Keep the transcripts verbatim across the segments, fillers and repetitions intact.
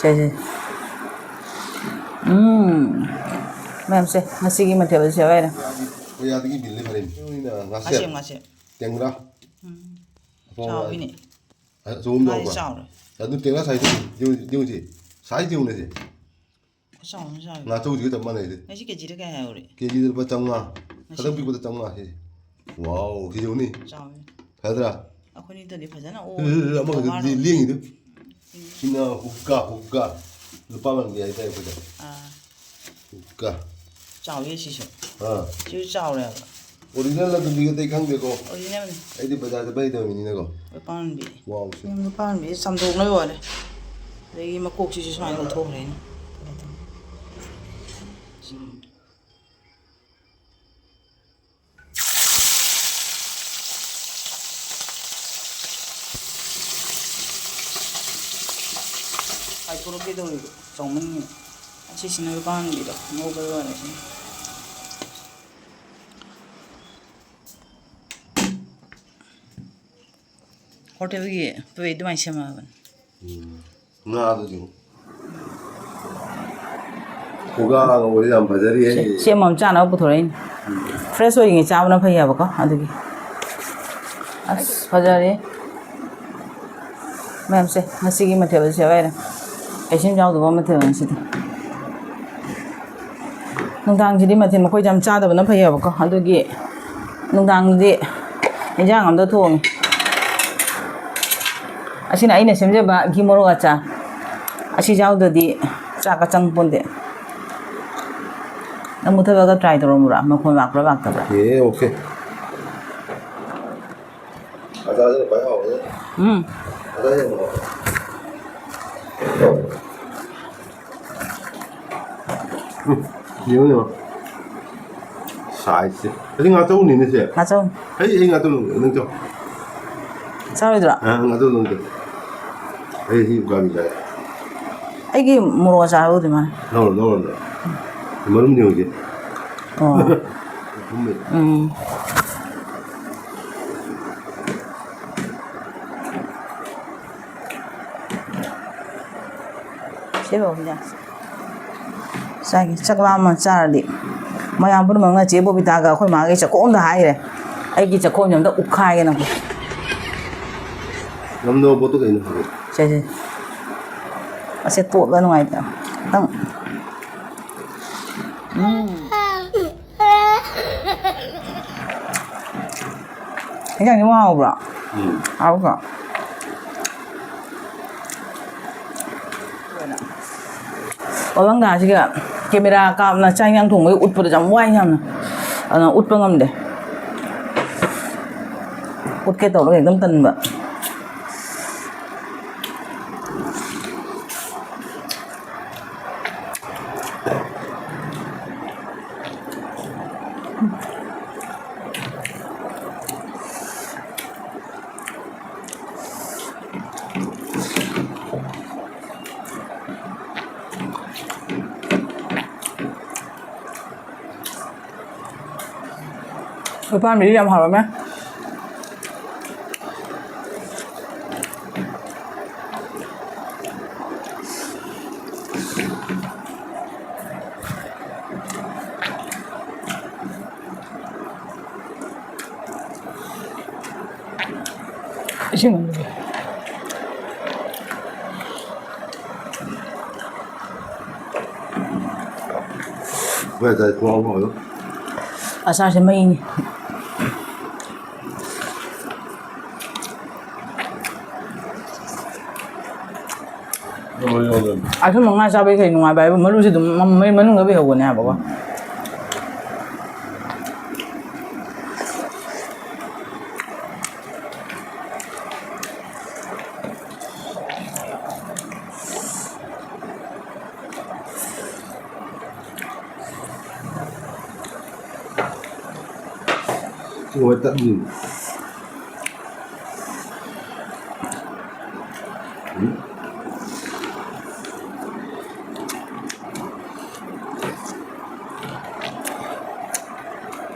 ꯁꯦ, ꯁꯦ꯫ ꯎꯝ꯫ ꯃꯌꯥꯝꯁꯦ, ꯉꯁꯤꯒꯤ ꯃꯊꯦꯜ ꯑꯁꯤ ꯍꯥꯏꯔꯦ꯫ ꯀꯣꯔꯤꯌꯥꯗꯒꯤ ꯕꯤꯜꯗꯤ ꯐꯔꯦ꯫ ꯉꯥꯁꯦ꯫ ꯉꯥꯁꯦ, ꯉꯥꯁꯦ꯫ ꯇꯦꯡꯒ꯭ꯔꯥ꯫ ꯎꯝ꯫ ꯑꯐꯥꯎꯕ ꯆꯥꯎꯋꯤꯅꯦ꯫ ꯑꯆꯧꯕ ꯑꯃ ꯃꯥꯗꯤ ꯌꯥꯎꯕ꯭ꯔꯥ? ꯆꯥꯎꯔꯦ꯫ ꯑꯗꯨ ꯇꯦꯡꯒ꯭ꯔꯥ size ꯌꯦꯡꯉꯨ, ꯌꯦꯡꯉꯨ, ꯌꯦꯡꯉꯨꯁꯦ꯫ Size ꯌꯦꯡꯉꯨꯅꯦꯁꯦ꯫ ꯆꯥꯎꯅ ꯆꯥꯎꯋꯤ꯫ ꯉꯥꯆꯧꯁꯤꯒ ꯆꯞ ꯃꯥꯟꯅꯩꯁꯦ꯫ ꯉꯁꯤ ꯀꯦꯖꯤꯗ ꯀꯌꯥ ꯌꯧꯔꯦ? ꯀꯦꯖꯤꯗ ꯂꯨꯄꯥ ꯆꯥꯝꯃꯉꯥ꯫ ꯉꯁꯤ? ꯈꯇꯪ ꯄꯤꯛꯄꯗ ꯆꯥꯝꯃꯉꯥ ꯁꯤꯁꯦ꯫ Wow, ꯁꯤ ꯌꯦꯡꯉꯨꯅꯦ꯫ ꯆꯥꯎꯋꯤ꯫ ꯐꯗ꯭ꯔꯥ? ꯑꯩꯈꯣꯏꯅꯤꯗꯗꯤ ꯐꯖꯅ ꯑꯣ, ꯑꯃꯈꯛꯇ ꯋꯥꯔꯕꯅꯤ꯫ ꯂꯦꯡꯉꯤꯗꯨ꯫ ꯁꯤꯅ ꯍꯨꯛꯀꯥ, ꯍꯨꯛꯀꯥ꯫ ꯅꯨꯄꯥ ꯃꯥꯟꯕꯤ ꯍꯥꯏꯇꯥꯔꯦ ꯑꯩꯈꯣꯏꯗ꯫ ꯑꯥ꯫ ꯍꯨꯛꯀꯥ꯫ ꯆꯥꯎꯋꯦ ꯁꯤꯁꯨ꯫ ꯑꯥ꯫ ꯁꯤꯁꯨ ꯆꯥꯎꯔꯦ ꯍꯥꯏꯕ꯫ Original ꯑꯗꯨꯗꯤ ꯑꯇꯩ ꯈꯪꯗꯦꯀꯣ꯫ Originalꯅꯤ꯫ ꯑꯩꯗꯤ ꯕꯖꯥꯔ ꯆꯠꯄ ꯍꯩꯇꯕ ꯃꯤꯅꯤꯅꯀꯣ꯫ ꯅꯨꯄꯥ ꯃꯥꯟꯕꯤ꯫ Wow, ꯁꯤ꯫ ꯌꯥꯝ ꯅꯨꯄꯥ ꯃꯥꯟꯕꯤ ꯆꯥꯝꯊꯣꯛꯅꯕ ꯋꯥꯅꯤ꯫ ꯑꯗꯒꯤ ꯃꯀꯣꯛꯁꯤꯁꯨ ꯁꯨꯃꯥꯏꯅ ꯂꯧꯊꯣꯛꯈ꯭ꯔꯦꯅꯦ꯫ ꯀꯥꯏꯊꯣꯔꯛꯀꯦ ꯇꯧꯔꯤꯕ ꯆꯥꯎꯃꯟꯒꯤ꯫ ꯑꯁꯤꯁꯤꯅ ꯂꯨꯄꯥ ꯑꯃꯒꯤꯗꯣ ꯉꯧꯕ ꯂꯣꯏꯔꯦ ꯁꯤꯅ꯫ ꯍꯣꯇꯦꯜꯒꯤ ꯄ꯭ꯂꯦꯠ ꯑꯗꯨꯃꯥꯏꯅ ꯁꯦꯝꯃꯛꯑꯕꯅꯤ꯫ ꯎꯝ꯫ ꯉꯥꯗꯨꯁꯨ꯫ ꯈꯨꯒꯥ ꯉꯧꯕꯗꯤ ꯌꯥꯝ ꯐꯖꯔꯤꯍꯦ꯫ ꯁꯤ, ꯁꯤ ꯑꯃꯃꯝ ꯆꯥꯅꯕ ꯄꯨꯊꯣꯔꯛꯏꯅꯤ꯫ ꯎꯝ꯫ Fresh ꯑꯣꯏꯔꯤꯉꯩ ꯆꯥꯕꯅ ꯐꯩ ꯍꯥꯏꯕꯀꯣ, ꯑꯗꯨꯒꯤ꯫ ꯑꯁ, ꯐꯖꯔꯦ꯫ ꯃꯌꯥꯝꯁꯦ, ꯉꯁꯤꯒꯤ ꯃꯊꯦꯜ ꯑꯁꯤ ꯍꯥꯏꯔꯦ꯫ ꯀꯩꯁꯨꯝ ꯌꯥꯎꯗꯕ ꯃꯊꯦꯜ ꯉꯁꯤꯗꯤ꯫ ꯅꯨꯡꯗꯥꯡꯁꯤꯗꯤ ꯃꯊꯦꯜ ꯃꯈꯣꯏꯁꯦ ꯌꯥꯝ ꯆꯥꯗꯕꯅ ꯐꯩꯌꯦꯕꯀꯣ, ꯑꯗꯨꯒꯤ ꯅꯨꯡꯗꯥꯡꯗꯤ ꯏꯟꯖꯥꯡ ꯑꯝꯇ ꯊꯣꯡꯉꯦ꯫ ꯑꯁꯤꯅ ꯑꯩꯅ ꯁꯦꯝꯖꯕ ꯘꯤ ꯃꯣꯔꯣꯛ ꯑꯆꯥꯔ꯫ ꯑꯁꯤ ꯌꯥꯎꯗ꯭ꯔꯗꯤ ꯆꯥꯛꯀ ꯆꯪ ꯄꯣꯟꯇꯦ꯫ ꯅꯪ ꯃꯨꯊꯠꯂꯒ try ꯇꯧꯔꯝꯃꯨꯔꯥ? ꯃꯈꯣꯟ ꯂꯥꯛꯄ꯭ꯔꯥ ꯂꯥꯛꯇꯕ꯭ꯔꯥ? ꯌꯦ, okay꯫ ꯑꯆꯥꯔꯁꯤꯅ ꯈ꯭ꯋꯥꯏ ꯍꯥꯎꯕꯅꯦ꯫ ꯎꯝ꯫ ꯑꯆꯥꯔꯁꯦ ꯌꯥꯝ ꯍꯥꯎꯋꯦ꯫ ꯎꯝ, ꯌꯦꯡꯉꯨ, ꯌꯦꯡꯉꯨ꯫ Sizeꯁꯦ꯫ ꯑꯁꯤ ꯉꯥꯆꯧꯅꯤꯅꯦ ꯁꯦ꯫ ꯉꯥꯆꯧ꯫ ꯑꯩ, ꯑꯩ ꯉꯥꯆꯧ ꯂꯧꯒꯦ, ꯅꯪ ꯆꯧ꯫ ꯆꯥꯔꯣꯏꯗ꯭ꯔꯣ? ꯑ, ꯉꯥꯆꯧ ꯂꯧꯒꯦ꯫ ꯑꯩ ꯁꯤ ꯎꯀꯥꯕꯤ ꯆꯥꯏ꯫ ꯑꯩꯒꯤ ꯃꯣꯔꯣꯛ ꯑꯆꯥꯔ ꯎꯗ꯭ꯔꯤ ꯃꯥꯅꯦ꯫ ꯂꯧꯔꯣ, ꯂꯧꯔꯣ, ꯂꯧꯔꯣ꯫ ꯃꯔꯨꯝꯗꯤ ꯍꯧꯖꯤꯛ꯫ ꯑꯣ꯫ ꯃꯄꯨꯝ ꯂꯩ꯫ ꯎꯝ꯫ ꯁꯤ ꯐꯥꯎꯕꯅꯦ꯫ ꯆꯥꯒꯦ꯫ ꯆꯥꯛ ꯂꯥꯝꯃ ꯆꯥꯔꯗꯤ꯫ ꯃꯌꯥꯝ ꯄꯨꯝꯅꯃꯛꯅ ꯆꯦ ꯕꯣꯕꯤꯇꯥꯒ ꯑꯩꯈꯣꯏ ꯃꯥꯒꯤ ꯆꯥꯛꯈꯣꯝꯗ ꯍꯥꯏꯈ꯭ꯔꯦ꯫ ꯑꯩꯒꯤ ꯆꯥꯛꯈꯣꯝꯁꯦ ꯑꯝꯇ ꯎꯞꯈꯥꯏꯒꯦ ꯅꯪ꯫ ꯅꯝꯗꯕ ꯄꯣꯠꯇꯣ ꯀꯩꯅꯣ ꯍꯥꯏꯕ? ꯁꯦ, ꯁꯦ꯫ ꯑꯁꯦ ꯇꯣꯠꯂ ꯅꯨꯡꯉꯥꯏꯇꯦ꯫ ꯅꯪ꯫ ꯎꯝ꯫ ꯏꯟꯖꯥꯡꯁꯦ ꯍꯥꯎꯕ꯭ꯔꯣ? ꯎꯝ꯫ ꯍꯥꯎꯕ꯭ꯔꯣ? ꯄꯥꯕꯪꯒꯥꯁꯤꯒ ꯀꯦꯃꯦꯔꯥ ꯀꯥꯞꯅ ꯆꯥꯛ ꯏꯟꯖꯥꯡ ꯊꯣꯡꯕꯒꯤ ꯎꯠꯄꯗꯣ ꯌꯥꯝ ꯋꯥꯏ ꯌꯥꯝꯅ꯫ ꯑꯗꯨꯅ ꯎꯠꯄ ꯉꯝꯗꯦ꯫ ꯎꯠꯀꯦ ꯇꯧꯔꯒ ꯍꯦꯛꯇ ꯇꯟꯕ꯫ ꯂꯨꯄꯥ ꯑꯃꯗꯤ ꯌꯥꯝ ꯍꯥꯎꯔꯝꯃꯦ꯫ ꯏꯁꯤꯡ ꯑꯃ ꯄꯤꯕꯤꯌꯨ꯫ ꯍꯣꯏ, ꯑꯗꯥꯏ ꯊꯣꯡ ꯑꯃ ꯑꯣꯏꯌꯨ꯫ ꯑꯆꯥꯔꯁꯦ ꯃꯩꯅꯤ꯫ ꯑꯗꯨꯝ ꯃꯔꯨ ꯌꯥꯎꯗꯕꯅꯤ꯫ ꯑꯊꯨꯝꯕ ꯉꯥ ꯆꯥꯕꯒꯤ ꯀꯩ ꯅꯨꯡꯉꯥꯏꯕ ꯍꯥꯏꯕꯨ ꯃꯔꯨꯁꯦ ꯑꯗꯨꯝ ꯃ-, ꯃꯩ ꯃꯅꯨꯡꯗ ꯂꯩꯍꯧꯕꯅꯦ ꯍꯥꯏꯕꯀꯣ꯫ ꯂꯣꯏ ꯇꯠꯂꯤꯅꯦ꯫ ꯎꯝ꯫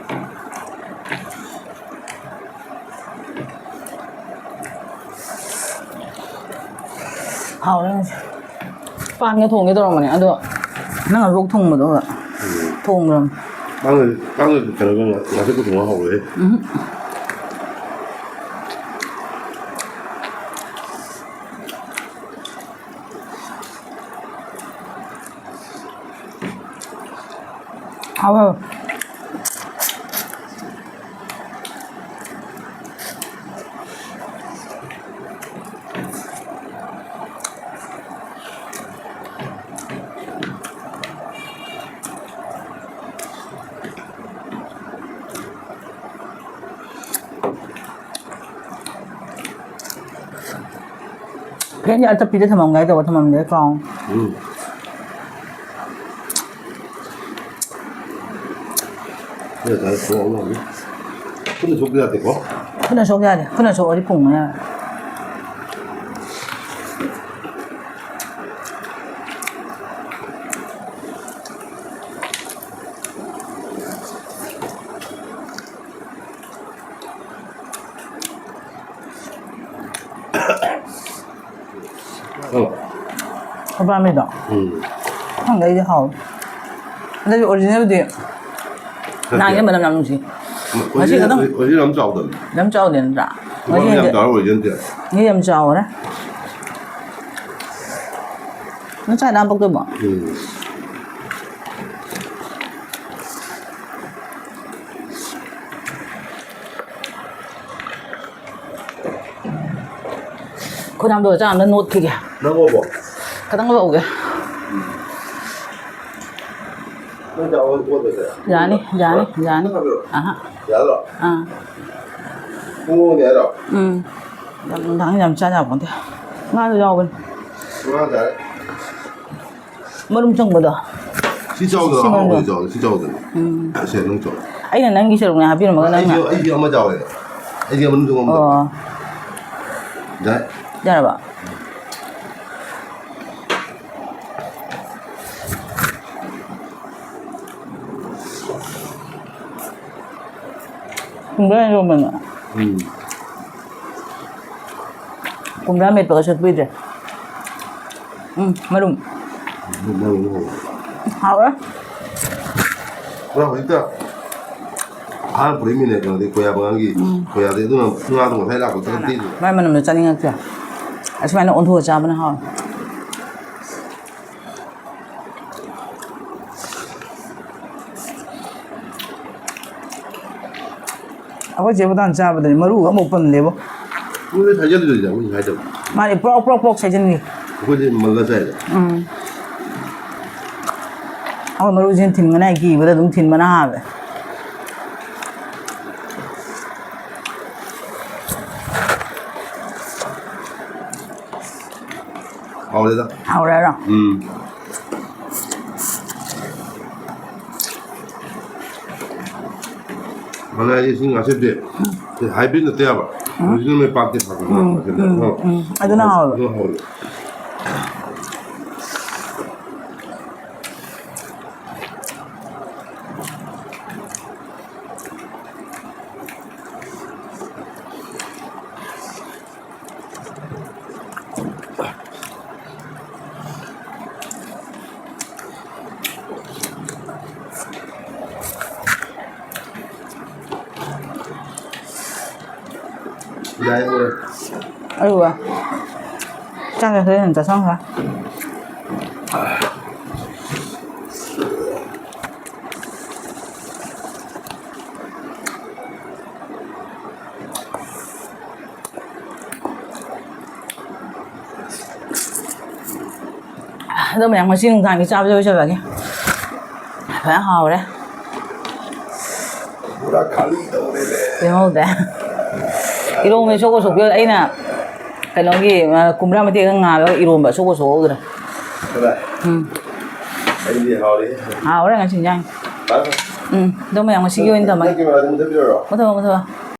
ꯍꯥꯎꯔꯦ ꯉꯁꯤ꯫ ꯄꯥꯟꯒ ꯊꯣꯡꯒꯦ ꯇꯧꯔꯝꯕꯅꯦ, ꯑꯗꯣ ꯅꯪ ꯍꯧꯖꯤꯛ ꯊꯣꯡꯕꯗꯣ ꯊꯣꯡꯈ꯭ꯔꯕꯅꯦ꯫ ꯄꯥꯟꯒ, ꯄꯥꯟꯒ ꯀꯩꯅꯣꯒ ꯉꯥꯆꯤꯛꯀ ꯊꯣꯡꯉ ꯍꯥꯎꯋꯦꯍꯦ꯫ ꯎꯝ꯫ ꯍꯥꯎꯋꯦ, ꯍꯥꯎꯋꯦ꯫ ꯐꯦꯟꯁꯦ ꯑꯇꯞꯄꯤꯗ ꯊꯝꯃꯝꯒꯦ ꯇꯧꯕ, ꯊꯝꯃꯝꯗꯦ, ꯀꯥꯎ꯫ ꯎꯝ꯫ ꯁꯤ ꯉꯁꯥꯏ ꯊꯣꯛꯑꯒ ꯑꯃꯨꯛ ꯈꯨꯠꯅ ꯁꯣꯛꯄ ꯌꯥꯗꯦꯀꯣ? ꯈꯨꯠꯅ ꯁꯣꯛ ꯌꯥꯗꯦ꯫ ꯈꯨꯠꯅ ꯁꯣꯛꯑꯗꯤ ꯄꯨꯝꯃꯦ꯫ ꯑꯧ꯫ ꯈꯣꯏꯄꯥꯟꯕꯤꯗꯣ? ꯎꯝ꯫ ꯈꯪꯗꯦ, ꯑꯩꯗꯤ ꯍꯥꯎꯋꯦ꯫ ꯑꯗꯩꯗꯤ ꯑꯣꯔꯤꯖꯤꯅꯦꯜꯗꯤ ꯅꯠꯇꯦ꯫ ꯅꯍꯥꯟꯒꯤ ꯃꯅꯝ ꯌꯥꯝ ꯅꯨꯡꯁꯤ꯫ ꯉꯁꯤ ꯑꯣꯔꯤꯖꯤꯅꯦꯜ, ꯈꯇꯪ ꯑꯣꯔꯤꯖꯤꯅꯦꯜ ꯌꯥꯝ ꯆꯥꯎꯗꯕꯅꯤ꯫ ꯌꯥꯝ ꯆꯥꯎꯗꯦ ꯅꯠꯇ꯭ꯔꯥ? ꯈꯣꯏꯄꯥꯟꯕꯤ ꯌꯥꯝ ꯉꯁꯤꯗꯤ ꯆꯥꯎꯔꯦ, ꯑꯣꯔꯤꯖꯤꯅꯦꯜꯗꯤ꯫ ꯉꯁꯤ ꯌꯥꯝ ꯆꯥꯎꯔꯦ꯫ ꯅꯪ ꯆꯥꯛ ꯂꯥꯝꯃꯛꯇ꯭ꯔꯤꯕꯣ? ꯎꯝ꯫ ꯈꯨꯗꯥꯝꯗꯣ ꯆꯥ ꯑꯝꯇ ꯅꯣꯠꯈꯤꯒꯦ꯫ ꯅꯪ ꯉꯧꯕꯣ? ꯈꯇꯪ ꯂꯧꯒꯦ꯫ ꯅꯪ ꯆꯥꯛ ꯑꯣꯟ-, ꯑꯣꯟꯗꯣꯏꯁꯦ? ꯌꯥꯅꯤ, ꯌꯥꯅꯤ, ꯍꯥ? ꯌꯥꯅꯤ꯫ ꯅꯪ ꯍꯥꯞꯄꯤꯔꯣ? ꯑꯍꯥ꯫ ꯌꯥꯔꯣ? ꯑꯥ꯫ ꯄꯨꯡ ꯑꯃꯅꯤ ꯍꯥꯏꯔꯣ? ꯎꯝ꯫ ꯌꯥꯝ ꯅꯨꯡꯗꯥꯡ ꯌꯥꯝ ꯆꯥ ꯌꯥꯄꯣꯟꯇꯦ꯫ ꯉꯥꯁꯨ ꯌꯥꯎꯕꯅꯤ꯫ ꯉꯥ ꯆꯥꯔꯦ꯫ ꯃꯔꯨꯝ ꯆꯪꯕꯗꯣ꯫ ꯁꯤ ꯆꯥꯎꯗ꯭ꯔꯣ? ꯁꯤ ꯃꯔꯨꯝꯗꯣ꯫ ꯑꯍꯥꯎꯕꯗꯤ ꯆꯥꯎꯗꯦ꯫ ꯁꯤ ꯆꯥꯎꯗꯅ꯫ ꯎꯝ꯫ ꯑꯁꯦ ꯅꯪ ꯆꯥꯎ꯫ ꯑꯩꯅ ꯅꯪꯒꯤ ꯁꯔꯨꯛꯅꯦ ꯍꯥꯞꯄꯤꯔꯝꯃꯒ ꯅꯪꯅ꯫ ꯑꯩꯁꯨ, ꯑꯩꯁꯨ ꯑꯃ ꯆꯥꯎꯋꯦ꯫ ꯑꯩꯁꯦ ꯃꯅꯨꯡ ꯆꯪꯉꯝꯗꯕ꯫ ꯑꯣ꯫ ꯌꯥꯏ꯫ ꯌꯥꯔꯕ? ꯈꯨꯝꯕ꯭ꯔꯥ ꯏꯔꯣꯝꯕꯅ? ꯎꯝ꯫ ꯈꯨꯝꯕ꯭ꯔꯥ ꯃꯦꯠꯄꯒ ꯁꯠꯄꯤꯗ꯭ꯔꯦ꯫ ꯎꯝ, ꯃꯔꯨꯝ꯫ ꯃꯔꯨꯝ ꯍꯧꯕ꯫ ꯍꯥꯎꯋꯦ꯫ ꯄꯨꯔꯥ ꯍꯧꯖꯤꯛꯇ ꯑꯍꯥꯟꯕ ꯄꯨꯔꯛꯏꯃꯤꯅꯦ, ꯀꯩꯅꯣꯗꯤ, ꯀꯣꯌꯥ ꯃꯉꯥꯡꯒꯤ꯫ ꯎꯝ꯫ ꯀꯣꯌꯥꯗꯤ ꯑꯗꯨꯅ ꯉꯥꯗꯣ ꯉꯁꯥꯏ ꯂꯥꯛꯄꯗ ꯇꯦꯛꯏꯗꯣ꯫ ꯃꯥꯏ ꯃꯅꯝꯗꯣ ꯆꯥꯅꯤꯡꯉꯛꯇ꯭ꯔꯦ꯫ ꯑꯁꯨꯃꯥꯏꯅ ꯑꯣꯟꯊꯣꯛꯑ ꯆꯥꯕꯅ ꯍꯥꯎꯋꯦ꯫ ꯑꯩꯈꯣꯏ ꯆꯦꯕꯨ ꯇꯥꯟ ꯆꯥꯕꯗꯗꯤ ꯃꯔꯨ ꯑꯃꯐꯥꯎ ꯄꯟꯗꯦꯕꯣ꯫ ꯃꯣꯏꯗꯤ ꯁꯥꯏꯖꯜꯂꯤꯗꯨꯗꯤ, ꯃꯣꯏ ꯁꯥꯏꯗꯕ꯫ ꯃꯥꯗꯤ ꯄ꯭ꯔꯣꯛ ꯄ꯭ꯔꯣꯛ ꯄ꯭ꯔꯣꯛ ꯁꯥꯏꯖꯟꯈꯤ꯫ ꯑꯩꯈꯣꯏꯗꯤ ꯃꯜꯂ ꯆꯥꯏꯗ꯫ ꯎꯝ꯫ ꯑꯩꯈꯣꯏ ꯃꯔꯨꯁꯤꯅ ꯊꯤꯟꯕꯅ ꯀꯤꯕꯗ ꯑꯗꯨꯝ ꯊꯤꯟꯕꯅ ꯍꯥꯜꯂꯦ꯫ ꯍꯥꯎꯔꯦꯗ꯫ ꯍꯥꯎꯔꯦꯔꯣ? ꯎꯝ꯫ ꯃꯅꯥꯏꯒꯤ ꯏꯁꯤꯡ ꯉꯥꯁꯤꯗꯤ ꯍꯥꯏꯕ꯭ꯔꯤꯠ ꯅꯠꯇꯦ ꯍꯥꯏꯕ꯫ ꯎꯝ꯫ ꯑꯣꯔꯤꯖꯤꯅꯦꯜ ꯃꯩꯄꯥꯛꯇꯤ ꯐꯕꯅꯦ꯫ ꯎꯝ, ꯉꯥꯁꯤꯗꯤ꯫ ꯎꯝ, ꯍꯣꯏ꯫ ꯎꯝ꯫ ꯑꯗꯨꯅ ꯍꯥꯎꯋꯦ꯫ ꯑꯗꯨꯅ ꯍꯥꯎꯋꯦ꯫ ꯌꯥꯏ, ꯂꯣꯏꯔꯦ꯫ ꯑꯌꯨꯕ꯫ ꯆꯥꯛ ꯆꯥꯊꯣꯛꯑꯦ ꯍꯥꯟꯅ ꯆꯥꯁꯟꯈ꯭ꯔꯦ꯫ ꯑꯗꯣ ꯃꯌꯥꯝ, ꯉꯁꯤ ꯅꯨꯡꯗꯥꯡꯒꯤ ꯆꯥꯕꯁꯦ ꯂꯣꯏꯁꯜꯂꯒꯦ꯫ ꯐꯖꯅ ꯍꯥꯎꯔꯦ꯫ ꯄꯨꯔꯥ ꯈꯥꯂꯤ ꯇꯧꯔꯦꯅꯦ꯫ ꯂꯦꯝꯍꯧꯗꯦ꯫ ꯏꯔꯣꯝꯕ ꯁꯣꯛꯀ ꯁꯣꯛꯀ ꯑꯩꯅ ꯀꯩꯅꯣꯒꯤ, ꯑ, ꯀꯨꯝꯕ꯭ꯔꯥ ꯃꯇꯦꯛ ꯑꯃ ꯉꯥꯜꯂꯒ ꯏꯔꯣꯝꯕ ꯁꯣꯛꯀ ꯁꯣꯛꯍꯧꯗ꯭ꯔꯦ꯫ ꯀꯗꯥꯏ? ꯎꯝ꯫ ꯑꯩꯗꯤ ꯍꯥꯎꯔꯦ꯫ ꯍꯥꯎꯔꯦ ꯉꯁꯤ ꯏꯟꯖꯥꯡ꯫ ꯐꯔꯦ, ꯐꯔꯦ꯫ ꯎꯝ꯫ ꯑꯗꯣ ꯃꯌꯥꯝ ꯉꯁꯤꯒꯤ ꯑꯣꯏꯅ ꯊꯝꯃꯒꯦ꯫ ꯅꯪꯒꯤ ꯃꯔꯥꯗꯤ ꯃꯨꯊꯠꯄꯤꯔꯣꯔꯣ? ꯃꯨꯊꯠꯂꯣ, ꯃꯨꯊꯠꯂꯣ꯫